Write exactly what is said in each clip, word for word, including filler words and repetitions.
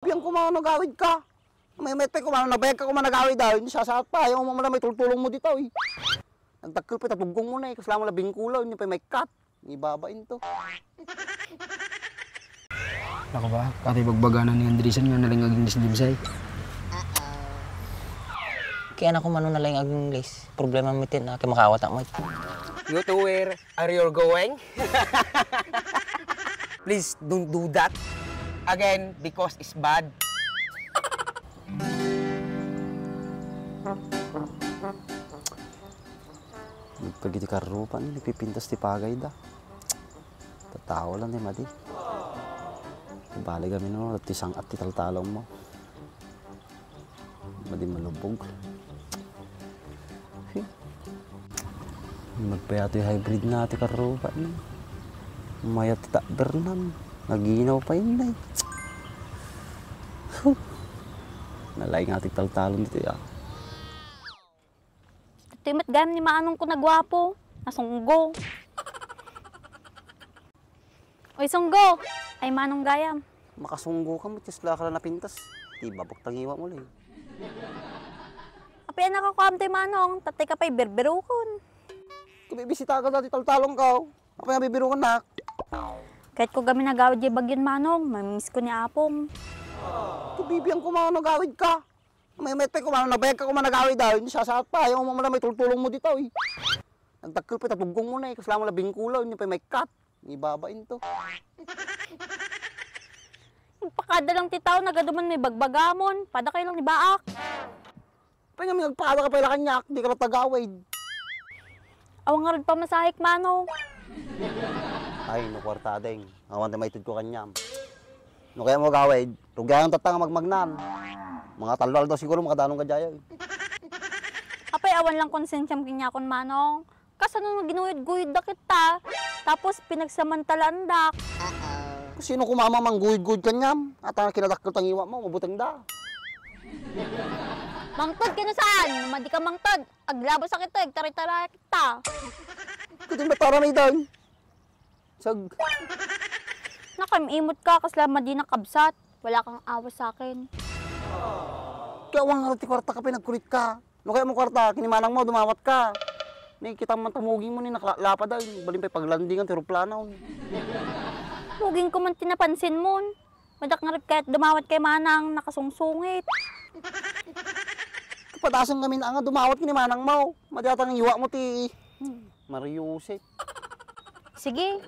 Biang ko man agawid ka. May met pay ko man, nabayag ka ko man agawid, ah. Hindi sasaat pa. Ayaw mo man may tultulong mo dito, eh. Nagdakkel pay ta tuggong mo na, eh. Kasla mo labing kulaw, hindi pay may cut. Ni babain to. Nako ba? Kati bagbaganan ni Andresen nga nalaing aginglis ni Dimsay. Kaya na kumano nalaing aginglis. Problema mi ti na, kaya makaawat ako. You to where are you going? Please don't do that again because it's bad. Nagpagiti karrupan, nagpipintas ti pagayda. Tattao lang ti madi. Bali kami no, ti sang-at ti taltalong mo. Madi malubog. Magpayato yung hybrid na ti karrupan. Mayat ti takbernan. Naginaw pa yun, eh. Huh. Nalaing nga ti taltalong dito, ah. Itoy met gayam ni Manong ko nagwapo. Nasunggo. Oy, sunggo! Ay, Manong gayam. Makasunggo ka, mutyas la ka la napintas. Ti babak tangiwa mo, eh. Apay, anak, ako amtoy, Manong. Tatay ka pa'y birbirukon. Kabibisita ka dati taltalong ka, oh. Apay, birbirukon, nak? Kahit ko gamin nagawad di bagyon, Manong. Mamimiss ko ni Apong. Kabibiang ko, Manong, nagawid ka. May met pay ko man, nabayag ka ko man nagawid, ah. Hindi sasaat pa. Ayaw mo man may tultulong mo dito, eh. Nagdakkel pay ta tuggong mo na, eh. Kasla mo labing kulaw, hindi pay may cut. Ni babain to. Nagpakada lang ti tao, nagaduman may bagbagamon. Pada kayo lang ni baak. Pay nga, may nagpakada ka pay la kaniak, di ka la tagawid. Awan nga rod pamasahek, Manong. Ay, no, kwarta, deng. Awan ti maited ko kaniam. No kaya mo gawid, rugiayon tatta nga magmagnan. Mga tallo aldaw siguro makadanon ka diay, eh. Apay, awan lang konsensiam kaniakon, Manong. Kasano nga ginuyod-guyod da kita? Tapos pinagsamantalaan da. Sino kumama mangguyod-guyod kaniam? Ata kinadakkel tangiwa mo, mabuteng da. Mangted, kano saan? Madi ka mangted. Aglabas sa kita, agtaray-taray kita. Kuting matara may dan. Sag. Nakaimimot ka, kasla madi nakabsat. Wala kang awa sa akin. Kaya awang nga ti kwarta ka, pinagkulit ka. No kaya mo kwarta, kinimanang mo, dumawat ka. Ni kita man tamuging mo, ni nakalapad ay, balin pa'y paglandingan ti eroplano. Muging ko man ti napansin mo. Madak nga rip kaya't dumawat kay Manang, nakasungsungit. Kapadasan kami na nga dumawat kini Manang mo. Madiatang iwa mo ti Mario Joseph. Sige,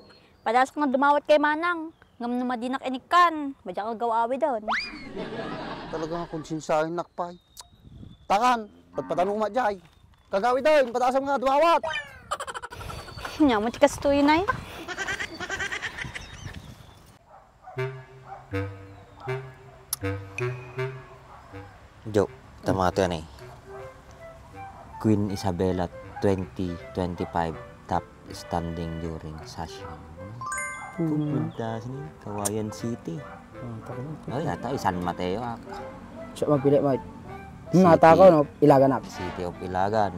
padasan nga dumawat kay Manang. Ngam no madinak inikkan, madiak agawawidon. Talaga nga konsensiaen nakpay. Takan, patpatano ma diay. Kagawidon, padasan nga dumawat. Nya mo ti kastoy, nay. Jo, tama to yan eh. Queen Isabella twenty twenty-five top standing during session. Hmm. Pupunta sini Kawayan City. Hmm, takot. Ay, ata, San Mateo, ah. Siya magpili, Mike. City. Nata ko, no? Ilagan, ah. City of Ilagan.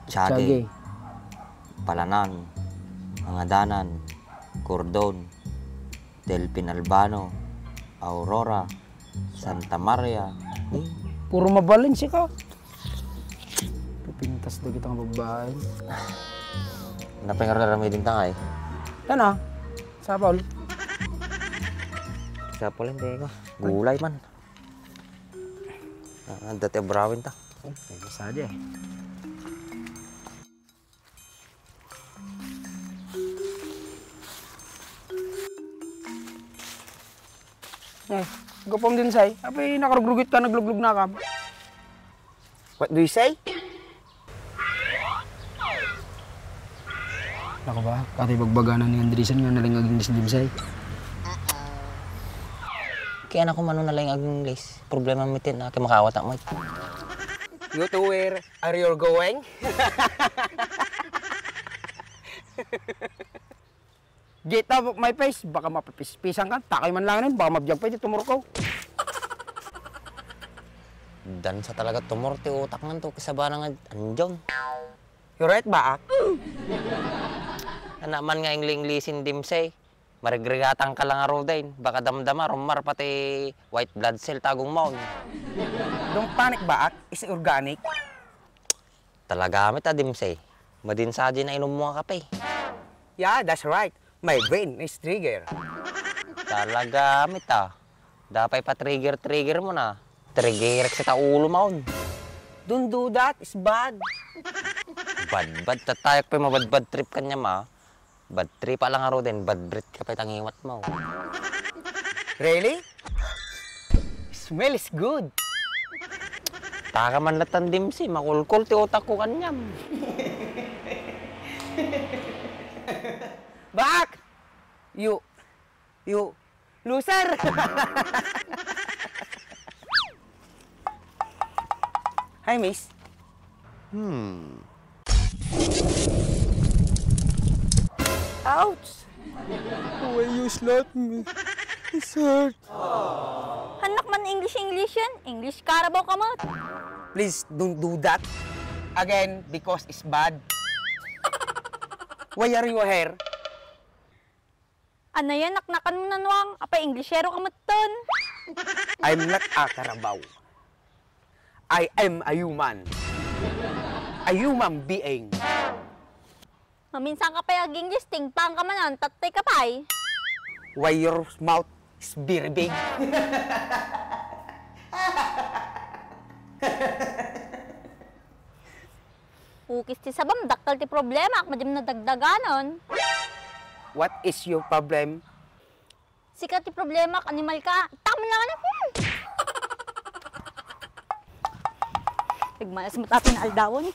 Tiague. Tiague. Palanan. Pangadanan. Cordon. Delfin Albano, Aurora, Santa Maria. Eh, puro mabalin sika. Pipintas da kita nga babae. Napay nga raramidin ta nga eh. Tana, sapol. Sapol, hindi ko. Gulay man. Ah, dati abrawin ta. Oh, may masada eh. Eh, gapom din, say. Apay, nakarugrugit ka, nagluglug na kam. What do you say? Nako ba? Katay bagbaganan ni Andresen nga nalingag ni Dimsay. Kaya na kumano nalingag ni Liz. Problema mi ti na, kaya makaawat ako, Mike. You to where are you going? Get out of my face, baka mapipispisan ka. Takay man lang rin, baka mabiyag pa iti tumor ko. Dan sa talaga tumor ti utak ngan to, kasabana nga anjong. You're right, baak. Anaman nga ingli-inglisin dimsay. Marigrigatangka la ngaruden. Baka damdama, rummar pati white blood cell ta agongmon. Don't panic, Baak. It's organic. Talaga met a, Dimsy. Madin sadi nainummo nga kape. Yeah, that's right. My brain is trigger. Talaga met a. Dapay pa trigger-trigger mo na. Triggerek sa ta ulo maon. Don't do that, it's bad. Bad, bad. Tatayok pa mabad-bad trip kanya ma. Bad trip lang aro din. Bad breath ka pa tangiwat mo. Really? Smell is good. Taka man latan, Dimsy, makulkol ti utak ko kanyam. Baak! You, you, loser! Hi, miss. Hmm. Ouch! Why you slap me? It's hurt. Hannak man English, English yan. English Carabao ka met. Please don't do that again because it's bad. Why are you here? Anayan, naknakan mo na nuang, apay Englishero ka metten. I'm not a Carabao. I am a human. A human being. Maminsan ka pay ag-English, tingpang ka man, tattay ka pay. Why your mouth is very big? Ukis ti sabam, dakkel ti problema, ak madim nadagdaganon. What is your problem? Sika ti problema, animal ka. Tam lang na. Hmm. Nagmalas mo tapin aldawon.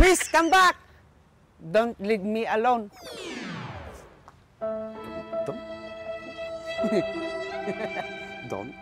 Miss, come back! Don't leave me alone. Don't. Don't.